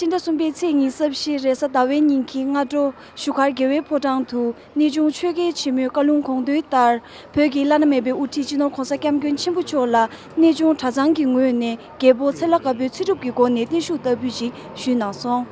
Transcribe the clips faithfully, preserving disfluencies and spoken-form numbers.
སྤྱི་ཟླ་གསུམ་པའི་ཚེས་ཉི་ཤུ་རྩ་བཞི་རེས་གཟའ་ཟླ་བའི་ཉིན་གྱི་སྔ་དྲོ་བཞུགས་སྒར་རྒྱལ་བའི་ཕོ་བྲང་དུ་གནས་ཆུང་ཆོས་རྒྱལ་ཆེན་མོའི་བཀའ་ལུང་དགོངས་དོན་ལྟར་བོད་ཀྱི་བླ་ན་མེད་པའི་དབུ་ཁྲིད་སྤྱི་ནོར་༧གོང་ས་༧སྐྱབས་མགོན་ཆེན་པོ་མཆོག་ལ་གནས་ཆུང་གྲྭ་ཚང་གི་ངོས་ནས་རྒྱལ་པོ་ཚེ་ལྷ་དཀར་པོའི་ཚེ་སྒྲུབ་ཀྱི་སྒོ་ནས་བརྟན་བཞུགས་ལྟ་བུ་ཞིག་ཞུས་གནང་སོང་།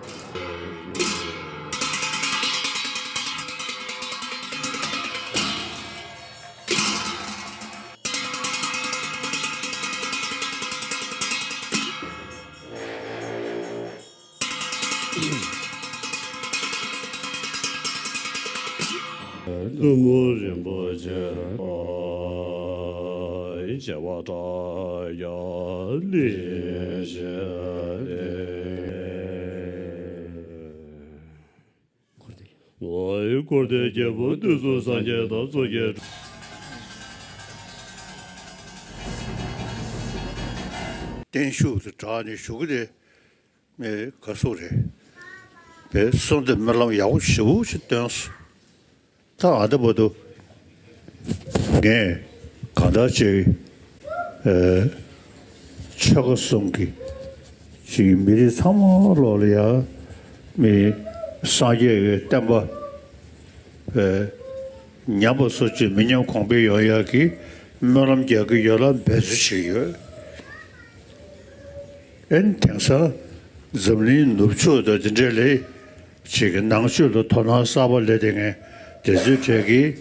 ནུབ་མོ་རིན་པོ་ཆེ། བྱེ་བ་བྲག་ཡ་ལི་ཤེ་ལེ། འཁོར་འདས་རྒྱལ་པོ་དུས་གསུམ་སངས་རྒྱས་དང་གཙུག་གི། བརྟན་བཞུགས་སུ་གྲགས་ནས་བཞུགས་ཏེ། ངས་ག་སོགས་རེད། བས་གསུང་དེ་སྨོན་ལམ་ཡག་པོ་ཞེ་པོ་ཞིག་བཏོན་སོང་། ད་ཨ་ད་བར་དུ་ངས་གང་ལྟར་ཅིག་ཨེ་ཆོལ་ཁ་གསུམ་གྱི་ཅིག་མི་རིགས་ཚང་མ་ལོག་ལ་ཡ་མི་སངས་རྒྱས་ཀྱི་བསྟན་པ་ཨེ་ཉམས་པ་སོགས་ཅིག་མི་ཉམས་གོང་འཕེལ་ཡོང་ཡག་གི་སྨོན་ལམ་རྒྱག་གི་ཡོད་ལ་འབད་རྩོལ་བྱེད་ཀྱི་ཡོད། ཨན་དེང་སང་འཛམ་གླིང་ནུབ་ཕྱོགས་དང་དེ་འདྲ་ལས་ཅིག་གི་ནང་ཆོས་ལ་དོ་སྣང་གསར་པ་སླེབས་དེ་ངས་དེ་ཚོའི་གྲས་ཀྱིས་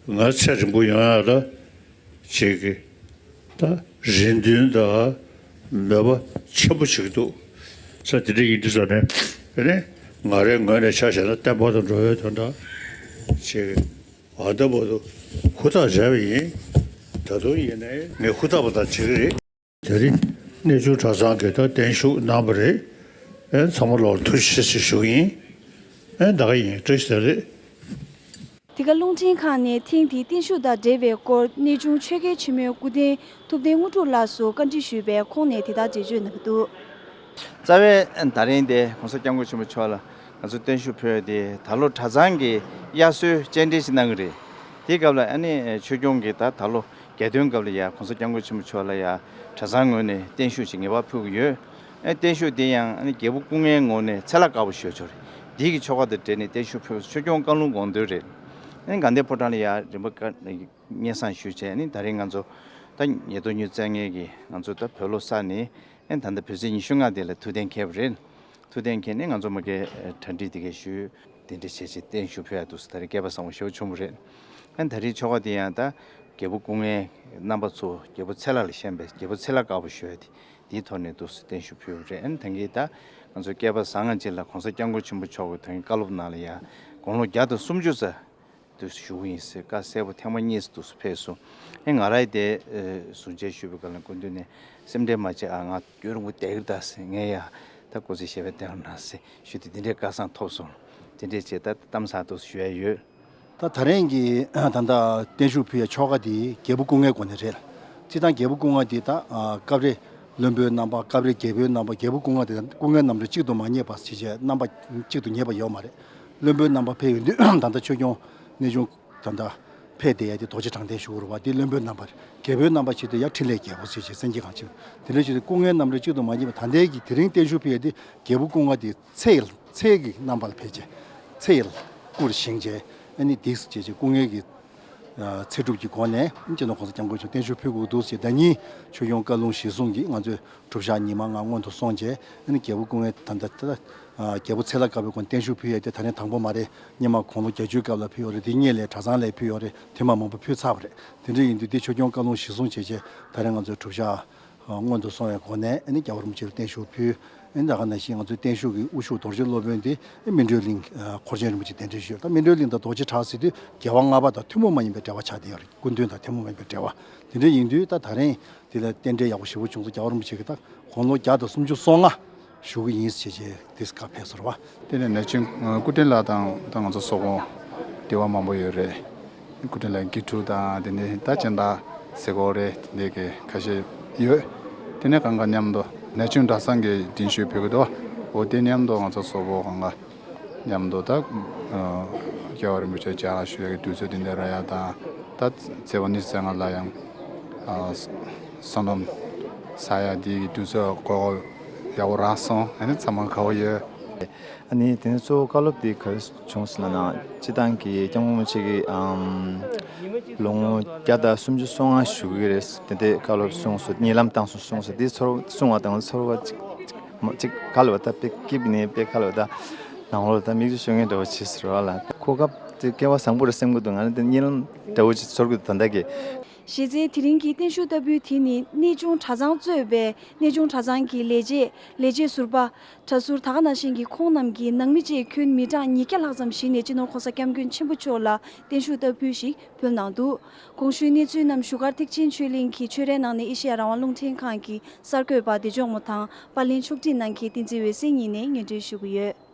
ང་ཚེ་རིང་པོ་ཡོང་ཡག་ལ་ཅིག་གི་ད་རེ་འདུན་དང་མོས་པ་ཆེན་པོ་བྱེད་ཀྱི་འདུག་ས་དེ་འདྲ་ཡིན་དུས་ཙང་ནས་ཨ་ནི་ང་རའི་ངོས་ནས་ཆ་བཞག་ན་བསྟན་པ་དང་འགྲོ་བའི་དོན་དག་ཅིག་ཨ་ད་བར་དུ་ཧུར་ཐག་བྱས་པ་ཡིན། ད་དུང་ཡིན་ནའི་ངས་ཧུར་ཐག་པ་དང་བྱེད་ཀྱི་རེད། དེ་རིང་གནས་ཆུང་གྲྭ་ཚང་གི་ད་བརྟན་བཞུགས་གནང་བ་རེད། ཨེ་ཚང་མ་ལོག་ཐུགས་རྗེ་ཆེ་ཞུ་གི་ཡིན། ཨེ་ད་ག་ཡིན། བཀྲ་ཤིས་བདེ་ལེགས། འདི་ག་རླུང་འཕྲིན་ཁང་ནས་ཐེངས་འདིའི་བརྟན་བཞུགས་དང་འབྲེལ་བའི་སྐོར་གནས་ཆུང་ཆོས་རྒྱལ་ཆེན་མོའི་སྐུ་རྟེན་ཐུབ་བསྟན་དངོས་གྲུབ་ལགས་སུ་བཀའ་འདྲི་ཞུས་པས་ཁོང་ནས་དེ་ལྟར་འགྲེལ་བརྗོད་གནང་གི་འདུག་རྩ་བའི་ད་རིང་དེ་༧གོང་ས་༧སྐྱབས་མགོན་ཆེན་པོ་མཆོག་ལ་ང་ཚོ་བརྟན་བཞུགས་ཕུལ་ཡ་དེ་ད་ལོ་གྲྭ་ཚང་གི་དབྱར་གསོལ་སྤྱན་འདྲེན་ཞིག་གནང་གི་རེད། དེའི་སྐབས་ལ་ཨ་ནི་ཆོས་སྐྱོང་གི་ད་ད་ལོ་རྒྱལ་སྟོན་སྐབས་ལ་ཡ་༧གོང་ས་༧སྐྱབས་མགོན་ཆེན་པོ་མཆོག་ལ་ཡ་གྲྭ་ཚང་ངོས་ནས་བརྟན་བཞུགས་ཤིག་ངེས་པར་ཕུལ་གྱི་ཡོད། ཨ་བརྟན་བཞུགས་དེ་ཡང་ཨ་ནི་རྒྱལ་པོ་སྐུ་ལྔའི་ངོས་ནས་ཚེ་ལྷ་དཀར་པོ་ཞུ་ཆོག་རེད། འདི་གི་ཆོ་ག་དང་འབྲེལ་ནས་བརྟན་བཞུགས་ཕུལ་བ་ཆོས་སྐྱོང་བཀའ་ལུང་དགོངས་དོན་རེད། ཨ་ནི་དགའ་ལྡན་ཕོ་བྲང་ལ་ཡ་རིམ་པ་བཀའ་སྙན་སེང་ཞུས་བྱས་ཨ་ནི་ད་རིང་ང་ཚོ་ད་ཉེར་བདོ་ཉེར་གཅིག་ནས་ང་ཚོ་ད་བོད་ལོ་གསར་ནས་ཨ་ནི་ད་ལྟ་བོད་ཚེས་ཉི་ཤུ་ལྔ་དེ་ལ་ཐུགས་གཏན་འཁེལ་བ་རེད། ཐུགས་གཏན་འཁེལ་ནས་ང་ཚོ་མ་གི་གྲ་སྒྲིག་དེ་གས་ཞུས། དེ་འདྲ་བྱས་བྱས་བརྟན་བཞུགས་ཕུལ་ཡ་འདུག་ཟེར་ད་རེས་སྐལ་པ་བཟང་པོ་ཞེ་པོ་བྱུང་བ་རེད། ཨ་ནི་ད་རེས་ཆོ་ག་དེ་ཡང་ད་རྒྱལ་པོ་སྐུ་ལྔའི་རྣམ་པ་ཚོ་རྒྱལ་པོ་ཚེ་ལྷ་ལ་བཤད་པའི་རྒྱལ་པོ་ཚེ་ལྷ་དཀར་པོ་ཞུ་ཡ་དེ་དེའི་ཐོག་ནས་འདུག་ཟེར་བརྟན་བཞུགས་ཕུལ་བ་རེད། ཨ་ནི་ད་གིན་ད་ང་ཚོ་སྐལ་པ་བཟང་ང་ཅིག་ལ་གོང་ས་སྐྱབས་མགོན་ཆེན་པོ་མཆོག་གི་ད་གིན་བཀའ་སློབ་ནང་ལ་ཡང་དགུང་ལོ་བརྒྱ་དང་སུམ་ཅུ་ཙམ་དུ་བཞུགས་ཡིན་ཟེར་བཀའ་གསལ་པོ་ཐེངས་མ་གཉིས་སུ་འདུག་སེ་ཕེབས་སོང་། ཨེ་ང་རང་དེ་ཟུར་མཇལ་ཞུས་པའི་སྐབས་ལ་སྐུ་མདུན་ནས་སེམས་ཁྲལ་མ་བྱེད་ཨ་ང་རྒྱུན་རིང་པོ་བསྡད་ཀྱི་རེད་ད་ཟེར། ངས་ཡ་ད་སྐུ་ཚེ་ཞབས་པད་བརྟན་པར་གནང་ཟེར་ཞུས་ཏེ་དེ་འདྲའི་བཀའ་བཟང་ཐོབ་སོང་། དེ་འདྲས་བྱས་ད་གཏམ་བཟང་འདུག་ཞུ་ཡ་ཡོད། ད་ད་རིང་གི་ད་ལྟ་བརྟན་བཞུགས་ཕུལ་ཡ་ཆོ་ག་དེ་རྒྱལ་པོ་སྐུ་ལྔའི་སྒོ་ནས་རེད། སྤྱིར་བཏང་རྒྱལ་པོ་སྐུ་ལྔ་དེ་ད་སྐབས་རེ་བློན་པོའི་རྣམ་པ་སྐབས་རེ་རྒྱལ་པོའི་རྣམ་པ་རྒྱལ་པོ་སྐུ་ལྔ་དེ་སྐུ་ལྔའི་རྣམ་གྲངས་གཅིག་ཏུ་མ་ངེས་པ་ཞེས་བྱས་རྣམ་པ་གཅིག་ཏུ་ངེས་པ་ཡོད་མ་རེད། བློན་པོའི་རྣམ་པ་ཕེབས་ཡོང་དུས་ད་ལྟ་ཆོས་སྐྱོང་གནས་ཆུང་ད་ལྟ་ཕེབས་བསྡད་ཡ་དེ་རྡོ་རྗེ་དྲང་བདེན་ཞུ་དགོས་རེད་བ། དེ་བློན་པོའི་རྣམ་པ་རེད། རྒྱལ་པོའི་རྣམ་པ་བྱེད་དུས་ཡ་འཕྲིན་ལས་རྒྱལ་པོ་ཟེར་བྱས་སེང་གེ་གང་ཆེ་དེ་འདྲ་ཞིག་རེད། སྐུ་ལྔའི་རྣམ་གྲངས་གཅིག་ཏུ་མ་ངེས་པ་ད་ལྟའི་གི་དེ་རིང་བརྟན་བཞུགས་ཕེབས་ཡ་དེ་རྒྱལ་པོ་སྐུ་ལྔ་དེ་ཚེ་ཡི་ཚེ་གི་རྣམ་པ་ལ་ཕེབས་བྱས་ཚེ་ཡི་སྐུར་བཞེངས་བྱས་ཨ་ནི་འདི་ཟེར་བྱས་བྱས་སྐུ་ལྔའི་གི་ཚེ་སྒྲུབ་ཀྱི་སྒོ་ནས་སྤྱི་ནོར་༧གོང་ས་༧སྐྱབས་མགོན་མཆོག་བརྟན་བཞུགས་ཕུལ་དགོས་འདུག་ཟེར་ཟླ་ཉིན་ཆོས་སྐྱོང་བཀའ་ལུང་གཞི་བཟུང་གིས་ང་ཚོས་གྲུབ་ཞག་ཉི་མ་ལྔ་སྔོན་དུ་སོང་བྱས་ཨ་ནི་རྒྱལ་པོ་སྐུ་ལྔའི་ད་ལྟ་ད་ལྟ་རྒྱལ་པོ་ཚེ་ལྷ་དཀར་པོའི་སྒོ་ནས་བརྟན་བཞུགས་ཕུལ་ཡ་དེ་ད་རིང་དང་པོ་མ་རེད། སྔོན་མ་དགུང་ལོ་བརྒྱད་ཅུའི་སྐབས་ལ་ཕུལ་ཡོད་རེད། དེ་སྔོན་ལ་གྲྭ་ཚང་ལ་ཕུལ་ཡོད་རེད། ཐེངས་མ་མང་པོ་ཕུལ་ཚར་བ་རེད། དེ་འདྲ་ཡིན་དུས་དེ་ཆོས་སྐྱོང་བཀའ་ལུང་གཞི་བཟུང་བྱས་བྱས་ད་རིང་ང་ཚོའི་གྲུབ་ཞག་སྔོན་དུ་སོང་བའི་སྒོ་ནས་ཨ་ནི་རྒྱལ་བ་རིན་པོ་ཆེ་ལ་བརྟན་བཞུགས་ཕུལ། ཨ་ནི་ད་ག་ནང་བཞིན་ང་ཚོའི་བརྟན་བཞུགས་ཀྱི་དབུ་བཞུགས་རྡོ་རྗེ་སློབ་དཔོན་དེ་སྨིན་གྲོལ་གླིང་འཁོར་ཆེན་རིན་པོ་ཆེ་གདན་འདྲེན་ཞུས། ད་སྨིན་གྲོལ་གླིང་དང་རྡོ་རྗེ་བྲག་ཟེར་དུས་རྒྱལ་བ་ལྔ་པ་དང་ཐུན་མོང་མ་ཡིན་པའི་འབྲེལ་བ་ཆགས་བསྡད་ཡོད་རེད། སྐུ་མདུན་དང་ཐུན་མོང་མ་ཡིན་པའི་འབྲེལ་བ་དེ་འདྲ་ཡིན་དུས་ད་ད་རིང་དེ་ལ་རྟེན་འབྲེལ་ཡག་པོ་ཞེ་པོ་བྱུང་སོང་། རྒྱལ་བ་རིན་པོ་ཆེ་གིས་ད་དགུང་ལོ་བརྒྱ་དང་སུམ་ཅུ་སོ་ལྔ་བཞུགས་ཀྱི་ཡིན་ཞེས་བྱས་དེ་བཀའ་ཕེབས་སོང་བ། དེ་ནས་ན་ཆུང་སྐུ་ཕྲེང་ལ་དང་ད་ང་ཚོ་སོག་པོ་འབྲེལ་བ་མང་པོ་ཡོད་རེད། སྐུ་ཕྲེང་ལ་དགེ་ཕྲུག་དང་དེ་ནས་ད་སྤྱན་བདག་ཟེར་གོ་རེད། དེ་འདྲ་གི་ཁ་ཤས་ཡོད། དེ་ནས་གང་ག་མཉམ་དུ་ན་ཆུང་གྲྭ་ཚང་གི་འདྲེན་བཞུགས་ཕེབས་ཀྱི་འདུག་འོ་དེ་མཉམ་དུ་ང་ཚོ་སོག་པོ་གང་ག་མཉམ་དུ་ད་རྒྱལ་བ་རིན་པོ་ཆེ་མཇལ་ཁ་ཞུ་ཡ་གི་དུས་ཚོད་དེ་འདྲ་རག་ཡ་དང་ད་ཚེས་པ་ཉི་ཤུ་རྩ་ལྔ་ལ་ཡང་ཨ་ས་སྲུང་འདོམས་ས་ཡ་དེ་གི་དུས་ཚོད་གོ་གོ་ ཡག་པོ་རག་སོང་། ཨ་ནི་ཚང་མ་དགའ་བོ་ཡོད། ཨ་ནི་དེ་ནས་གཙོ་བོ་བཀའ་སློབ་དེ་ག་རེ་བྱུང་ཟེར་ན། སྤྱིར་བཏང་གི་སྐྱབས་མགོན་རིན་པོ་ཆེ་གིས་ཨམ་ལོ་ངོ་བརྒྱ་དང་སུམ་ཅུ་སོ་ལྔ་བཞུགས་ཀྱི་རེད། དེ་འདྲའི་བཀའ་སློབ་གསུངས་སོང་། ཉེ་ལམ་བཏང་སོང་གསུངས་སོང་། དེ་ཚོར་གསུང་བ་དང་ཚོར་བ་ཅིག་ཅིག་ག་ལབ་ད་དཔེ་སྐྱིད་པོ་ནས་དཔེ་ག་ལབ་ད་ནང་ལོགས་ད་མིག་ཆུ་ཤོར་མཁན་འདྲ་བོ་བྱས་ཟེར་བ་ལ། གོ་སྐབས་དེ་སྐལ་བ་བཟང་པོ་རེད་བསམ་གྱི་འདུག་ང་ནི་དེ་ཉེ་ལམ་འདྲ་བོ་ཅིག་ཚོར་གྱི་འདུག་ད་ལྟ་གི། གཞི་རྩའི་དེ་རིང་གི་བརྟན་བཞུགས་ལྟ་བུའི་དེ་ནི་གནས་ཆུང་གྲྭ་ཚང་གཙོས་པའི་གནས་ཆུང་གྲྭ་ཚང་གི་ལས་བྱེད། ལས་བྱེད་ཟུར་པ། གྲྭ་ཟུར། ད་ག་ནང་བཞིན་གྱི་ཁོང་རྣམས་ཀྱི་ནང་མི་བཅས་ཁྱོན་མི་གྲངས་ཉིས་བརྒྱ་ལྷག་ཙམ་གཞི་ནས་སྤྱི་ནོར་༸གོང་ས་༸སྐྱབས་མགོན་ཆེན་པོ་མཆོག་ལ་བརྟན་བཞུགས་བསྟར་འབུལ་ཞིག་ཕུལ་གནང་འདུག་གོང་ཞུས་གནས་ཚུལ་རྣམས་བཞུགས་སྒར་ཐེག་ཆེན་ཆོས་གླིང་གི་ཆོས་རའི་ནང་ནས་ཨེ་ཤེ་ཡ་རང་དབང་རླུང་འཕྲིན་ཁང་གི་གསར་འགོད་པ་བདེ་མཆོག་མོ་དང་པར་ལེན་ཕྱོགས་སྒྲིག་གནང་མཁན་བསྟན་འཛིན་འོད་ཟེར་གཉིས་ནས་སྙན་སྒྲོན་ཞུ་གི་ཡོད།